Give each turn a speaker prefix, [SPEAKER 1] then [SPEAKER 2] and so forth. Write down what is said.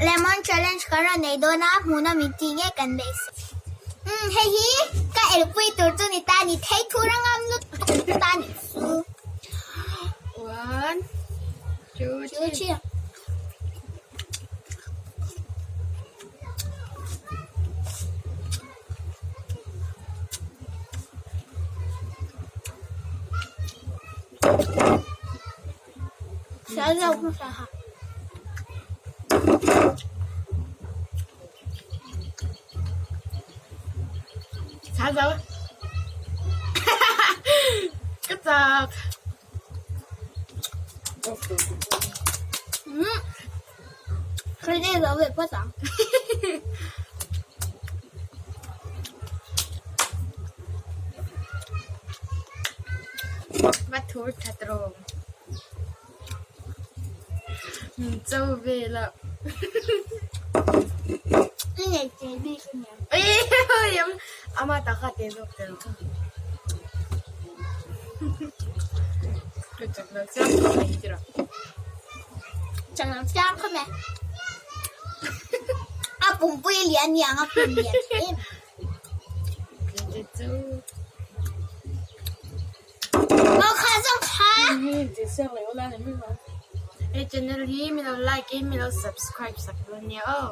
[SPEAKER 1] Lemon challenge ka rawn nei dawn a, hmuhnawm in tih nge kan beisei. Umm hei hi ka elpui tur chu ni ta ni thei thur a ngam lutuk ta ni chu.
[SPEAKER 2] One, two, three. Ka chak. Va thur that rawng. Min cho vel a. Ama taka te zawk tel kha. Ka chak lo chiang khawp mai tira.
[SPEAKER 1] Chak lo chiang khawp mai. A pumpui lian niang a pum lian em.
[SPEAKER 2] Chu. He channel hi min lo like in min lo subscribe sak dawn nia aw.